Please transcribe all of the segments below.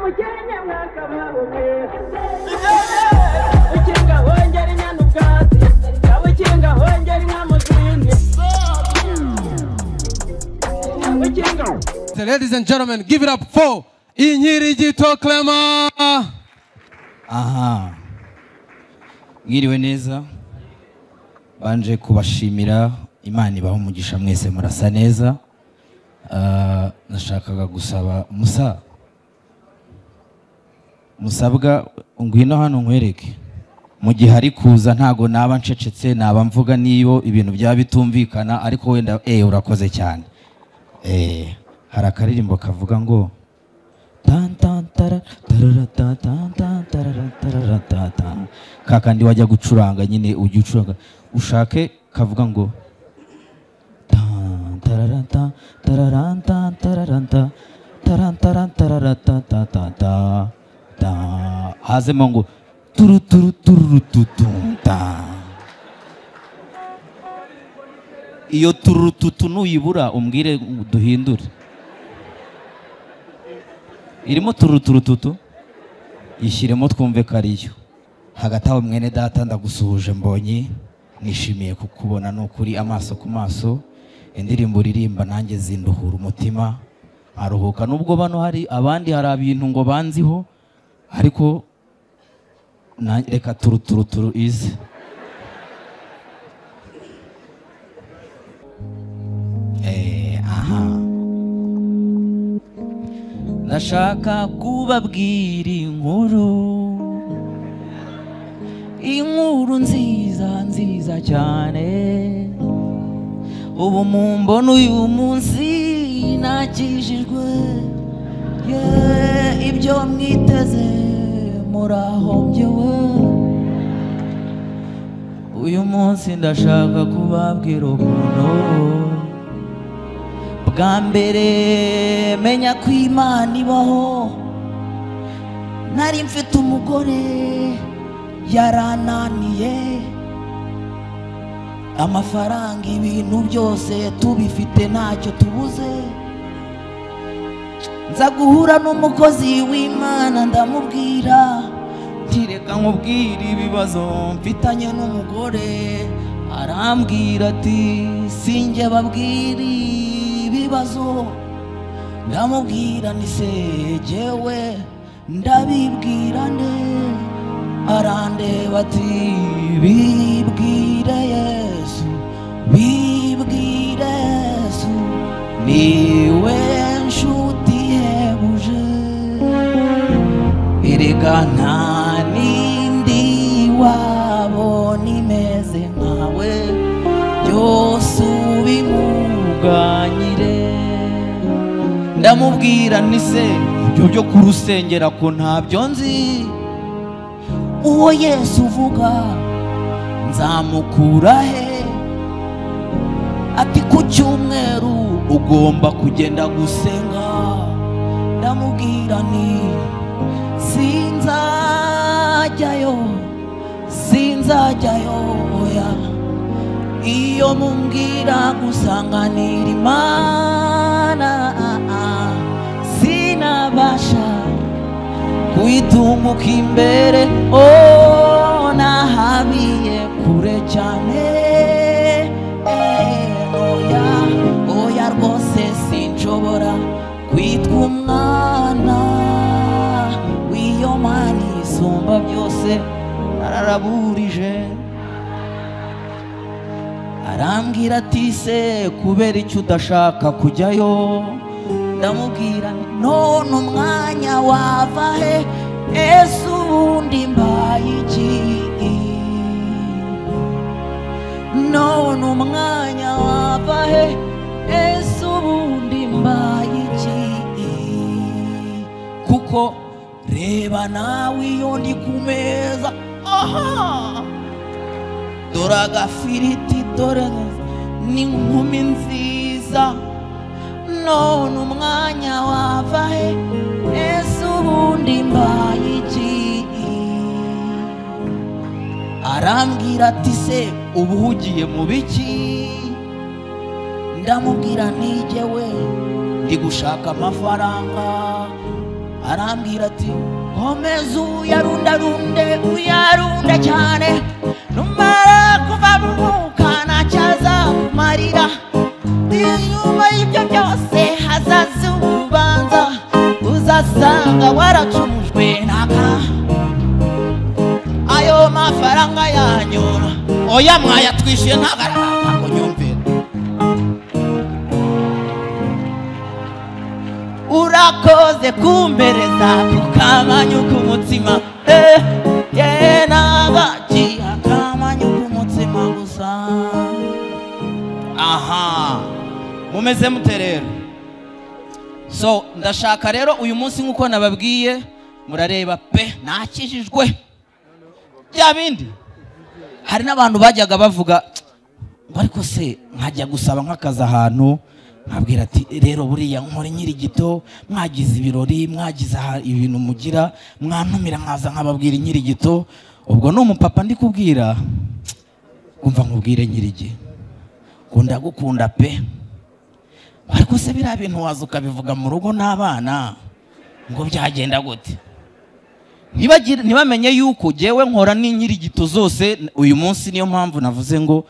umukenye mwakababumwe ukinga hongera inyana ubwatsi ukinga hongera inka mu zindi ukinga. So ladies and gentlemen, give it up for Inkirigito Clement. Aha, mwiriwe neza, banje kubashimira. Imana ibaha umugisha mwese, murasa neza. Nashakaga gusaba Musa, musabwa ngwino hano nkwereke. Mu gihe ari kuza ntago naba ncecetse, naba mvuga niyo ibintu byaba bitumvikana, ariko wenda urakoze cyane. Hari akaririmbo kavuga ngo tan tan tara tarara tan tan tan tarara tarara tan tan, kakandi wajya gucuranga nyine ujya ucuranga ushake kavuga ngo tan tarara tan tarara tan tarara tan taran taran tarara tan tan tan ta ta, hazemo ngo turu turu turu tutu ta. Iyo turu tutu nuyibura umbwire duhindure. Irimo turu turu tutu, ishyiremo twumve kariyo. Hagati aho mwene data ndagusuhuje Mbonyi, nishimiye kukubona nukuri amaso ku maso. Indirimbo uririmba nanjye zinduhura umutima aruhuka, nubwo bano hari abandi hari abintu ngo banziho, ariko reka turu turu turu ize. Aha, ndashaka kubabwira inkuru, inkuru nziza nziza cyane. Ubu mumbona uyu munsi nakijijwe, ibyo mwiteze murahombyewe. Uyu munsi ndashaka kubabwira ukuntu bwa mbere menya ko Imana ibaho. Nari mfite umugore yarananiye, amafaranga ibintu byose tubifite ntacyo tubuze. Nza guhura n'umukozi w'Imana ndamubwira nti reka nkubwire ibibazo mfitanye n'umugore. Arambwira ati sinjye babwira ibibazo. Ndamubwira nti se jyewe ndabibwira nde? Arandeba ati bibwire Yesu, bibwire Yesu, niwe nshuti ihebuje. Erega nta nindi wabona imeze nkawe, byose ubimuganyire. Ndamubwira nti se ibyo byo kurusengera ko ntabyo nzi, uwo Yesu uvuga nzamukura he? Ati ku cyumweru ugomba kugenda gusenga. Ndamubwira nti sinzajyayo, sinzajyayo oya. Iyo mumbwira gusanganira Imana sinabasha kuyitunguka imbere, oh nahabiye kure cyane. Oya oya rwose sinshobora kwitwa umwana w'iyo Mana isumba byose. Nararaburije. Arambwira ati se kubera icyo udashaka kujyayo? Ndamubwira none umwanya wava he? Ese ubundi mbaye iki? None umwanya wava he? Ese ubundi mbaye iki? Kuko reba nawe iyo ndi ku meza, aha dore agafiriti, dore n'inkumi nziza. None umwanya wava he? Ese ubundi mbaye iki? Arambwira ati se ubu uhugiye mu biki? Ndamubwira nti jyewe ndi gushaka amafaranga. Arambwira ati komeza uyarundarunde uyarunde cyane, numara kuva mu mwuka ntacyazakumarira. Inyuma y'ibyo byose hazaza urubanza, uzasanga waracumujwe n'aka ayo mafaranga yanyu. Oya mwayatwishyuye ntabwo nyumvira. Urakoze kumpereza kukamanyu k'umutsima, ye nagaci akamanyu k'umutsima gusa. Aha mumeze mute rero? So ndashaka rero uyu munsi nkuko nababwiye, murareba pe nakijijwe bya bindi. Hari n'abantu bajyaga bavuga ngo ariko se nkajya gusaba nk'akazi ahantu, nkabwira ati rero buriya nkora inkirigito, mwagize ibirori, mwagize ibintu mugira, mwantumira nkaza nkababwira inkirigito. Ubwo ni umupapa ndi kubwira, umva nkubwire nyirigi ngo ndagukunda pe, ariko se biriya bintu waza ukabivuga mu rugo n'abana ngo byagenda gute? Ntibamenye yuko jyewe nkora n'inkirigito zose. Uyu munsi niyo mpamvu navuze ngo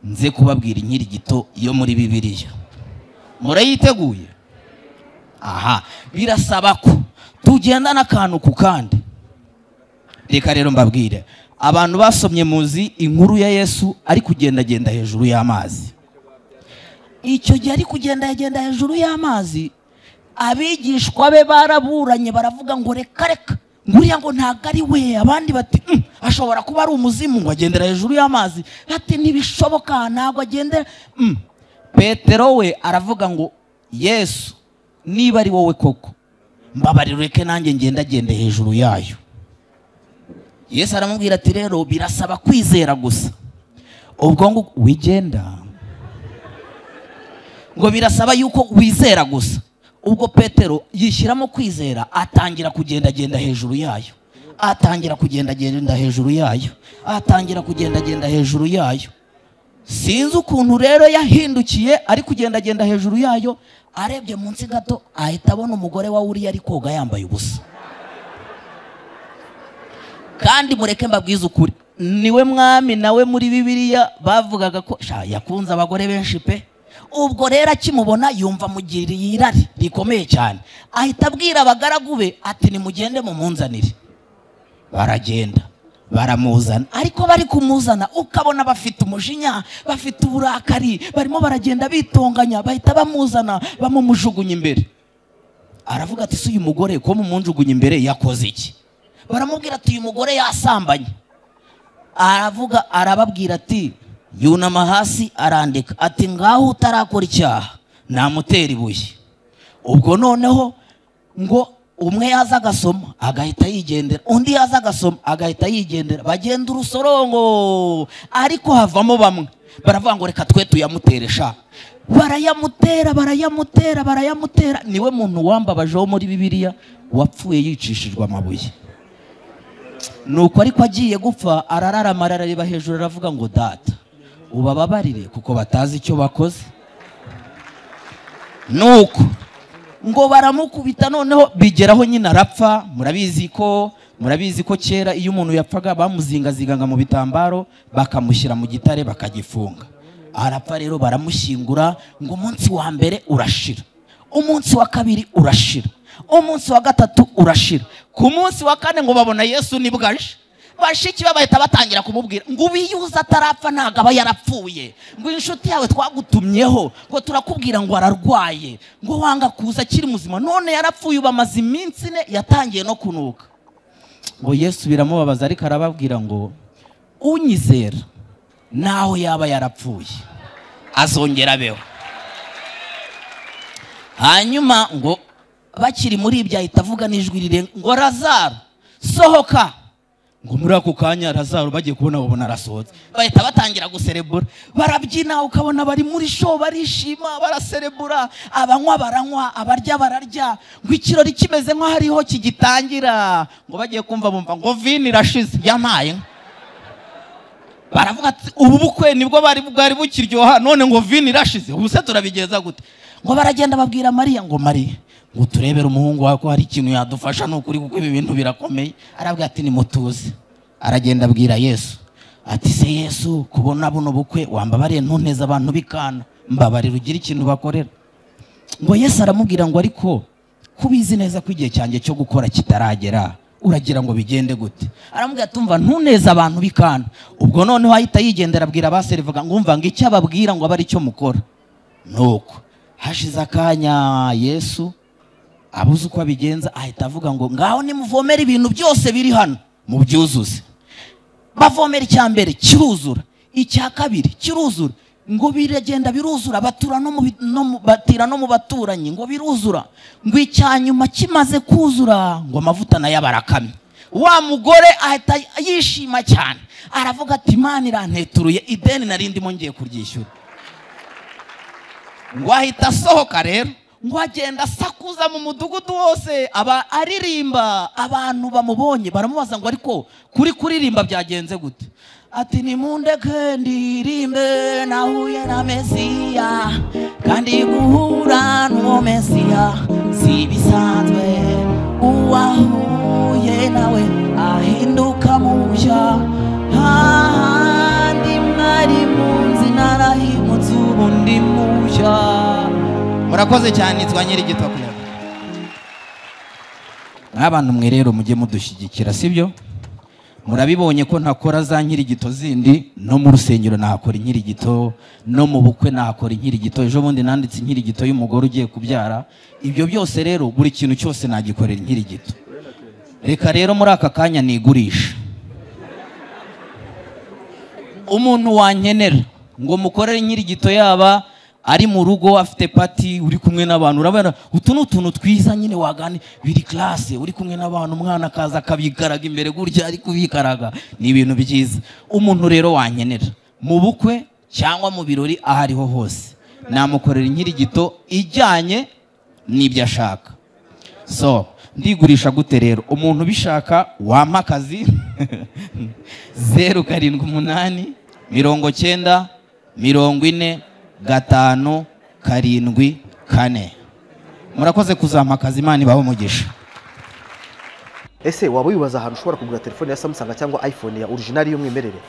nze kubabwira inkirigito yo muri Bibiliya. Murayiteguye? Aha birasaba ko tugenda n'akantu ku kandi. Reka rero mbabwire, abantu basomye muzi inkuru ya Yesu ari kugendagenda hejuru y'amazi. Icyo gihe ari kugendagenda hejuru y'amazi, abigishwa be baraburanye baravuga ngo reka reka, nguriya ngo ntabwo ari we. Abandi bati ashobora kuba ari umuzimu ngo agendera hejuru y'amazi. Ati ntibishoboka ntabwo agendera. Petero we aravuga ngo Yesu niba ari wowe koko mbabarira ureke nanjye ngendagende hejuru yayo. Yesu aramubwira ati rero birasaba kwizera gusa. Ubwo ngo wigenda ngo birasaba yuko wizera gusa. Ubwo Petero yishyiramo kwizera, atangira kugendagenda hejuru yayo, atangira kugendagenda hejuru yayo, atangira kugendagenda hejuru yayo. Sinzi ukuntu rero yahindukiye ari kugendagenda hejuru yayo, arebye munsi gato ahita abona umugore wa Uriya ari koga yambaye ubusa. Kandi mureke mbabwize ukuri, niwe mwami nawe muri Bibiliya bavugaga ko yakunze abagore benshi pe. Ubwo rero akimubona yumva mugiriye irari rikomeye cyane, ahita abwira abagaragu be ati nimugende mumunzanire. Baragenda baramuzana, ariko bari kumuzana ukabona bafite umujinya, bafite uburakari, barimo baragenda bitonganya. Bahita bamuzana bamumujugunya imbere. Aravuga ati si uyu mugore ko mumunjugunya imbere yakoze iki? Baramubwira ati uyu mugore yasambanye. Aravuga, arababwira ati yunama hasi arandika ati ngaho utarakora icyaha namutera ibuye. Ubwo noneho ngo umwe yaza agasoma agahita yigendera, undi yaza agasoma agahita yigendera, bagenda urusorongo. Ariko havamo bamwe baravuga ngo reka twe tuyamuteresha. Barayamutera barayamutera barayamutera. Niwe muntu wambabajeho muri Bibiliya wapfuye yicishijwe amabuye. Nuko ariko agiye gupfa arararama arareba hejuru aravuga ngo data ubababarire kuko batazi icyo bakoze. Nuko ngo baramukubita, noneho bigeraho nyine arapfa. Murabizi ko kera iyo umuntu yapfaga bamuzingazingaga mu bitambaro bakamushyira mu gitare bakagifunga. Arapfa rero baramushyingura. Ngo umunsi wa mbere urashira, umunsi wa kabiri urashira, umunsi wa gatatu urashira. Ku munsi wa kane ngo babona Yesu nibwo aje. Bashiki be bahita batangira kumubwira ngo ubiyuza atarapfa ntabwo aba yarapfuye, ngo inshuti yawe twagutumyeho ngo turakubwira ngo ararwaye, ngo wanga kuza akiri muzima none yarapfuye, ubu amaze iminsi ine yatangiye no kunuka. Ngo Yesu biramubabaza, ariko arababwira ngo unyizera naho yaba yarapfuye azongera abeho. Hanyuma ngo bakiri muri ibyo ahita avuga n'ijwi rirenga ngo Lazaro sohoka. Ngo muri ako kanya Lazaro bagiye kubona babona arasohotse, bahita batangira guserebura, barabyina, ukabona bari muri show barishima baraserebura, abanywa baranywa, abarya bararya. Ngo ikirori kimeze nkaho hariho kigitangira, ngo bagiye kumva bumva ngo vini irashize yamaye. Baravuga ati ubu bukwe nibwo bwari bukiryoha, none ngo vini irashize, ubu se turabigeza gute? Ngo baragenda babwira Mariya ngo Mariya Ngo turebere umuhungu wawe ko hari ikintu yadufasha, ni ukuri kuko ibi bintu birakomeye. Arabwira ati nimutuze. Aragenda abwira Yesu ati se Yesu, kubona buno bukwe wambabariye ntunteze abantu bikana, mbabarira ugire ikintu bakorera. Ngo Yesu aramubwira ngo ariko kubizi neza ko igihe cyanjye cyo gukora kitaragera, uragira ngo bigende gute? Aramubwira ati umva ntuneze abantu bikana. Ubwo noneho ahita yigendera abwira abaserivaga ngo umva ngo icyo ababwira ngo abe ari cyo mukora. Nuko hashize akanya Yesu abuze uko abigenza, ahita avuga ngo ngaho nimuvomere ibintu byose biri hano mubyuzuze. Bavomera icya mbere kiruzura, icya kabiri kiruzura, ngo biragenda biruzura, batura no mu batira no mu baturanyi ngo biruzura. Ngo icya nyuma kimaze kuzura ngo amavuta nayo barakamye. Wa mugore ahita yishima cyane, aravuga ati Imana iranteturuye, ideni nari ndimo ngiye kuryishyura. Ngo ahita asohoka rero, ngo agenda asakuza mu mudugudu wose, aba aririmba. Abantu bamubonye baramubaza ngo ariko kuri kuririmba byagenze gute? Ati nimundeke ndirimbe, nahuye na Mesiya, kandi guhura n'uwo Mesiya si bisanzwe, uwahuye nawe ahinduka mushya, hahandi mwari munzi narahimutse ubu ndi mushya. Murakoze cyane, nitwa Nyirigito Clement. Nk'abantu mwe rero mujye mudushyigikira, sibyo? Murabibonye ko ntakora za nkirigito zindi, no mu rusengero nahakora inkirigito, no mu bukwe nahakora inkirigito. Ejo bundi nanditse inkirigito y'umugore ugiye kubyara. Ibyo byose rero buri kintu cyose nagikorera inkirigito. Reka rero muri aka kanya nigurisha. Umuntu wankenera ngo mukorere inkirigito, yaba ari mu rugo afite party, uri kumwe n'abantu, urabona utu ni utuntu twiza nyine wagane biri classe, uri kumwe n'abantu, umwana akaza akabikaraga imbere gutya ari kubikaraga, ni ibintu byiza. Umuntu rero wankenera mu bukwe cyangwa mu birori aho ariho hose, namukorera inkirigito ijyanye n'ibyo ashaka. So ndigurisha gute rero? Umuntu ubishaka wampa akazi 0 7 8 90 40 5 7 4. Murakoze kuzampa akazi, Imana ibahe umugisha. Ese waba wibaza ahantu ushobora kugura telefone ya Samsung cyangwa iPhone ya original y'umwimerere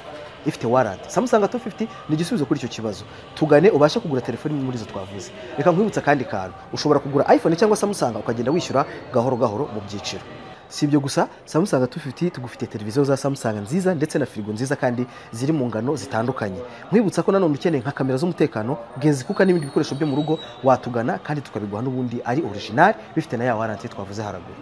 ifite warranty? Samsung 250 ni igisubizo kuri icyo kibazo. Tugane ubashe kugura telefone muri zo twavuze. Reka nkwibutsa kandi kantu, ushobora kugura iPhone cyangwa Samsung ukagenda wishyura gahoro gahoro mu byiciro. Si ibyo gusa, Samsung 250 tugufite televiziyo za Samsung nziza ndetse na firigo nziza kandi ziri mu ngano zitandukanye. Nkwibutsa ko nanone ukeneye nka kamera z'umutekano, genzi kuka n'ibindi bikoresho byo mu rugo watugana kandi tukabiguha n'ubundi ari original bifite na ya warranty twavuze haraguru.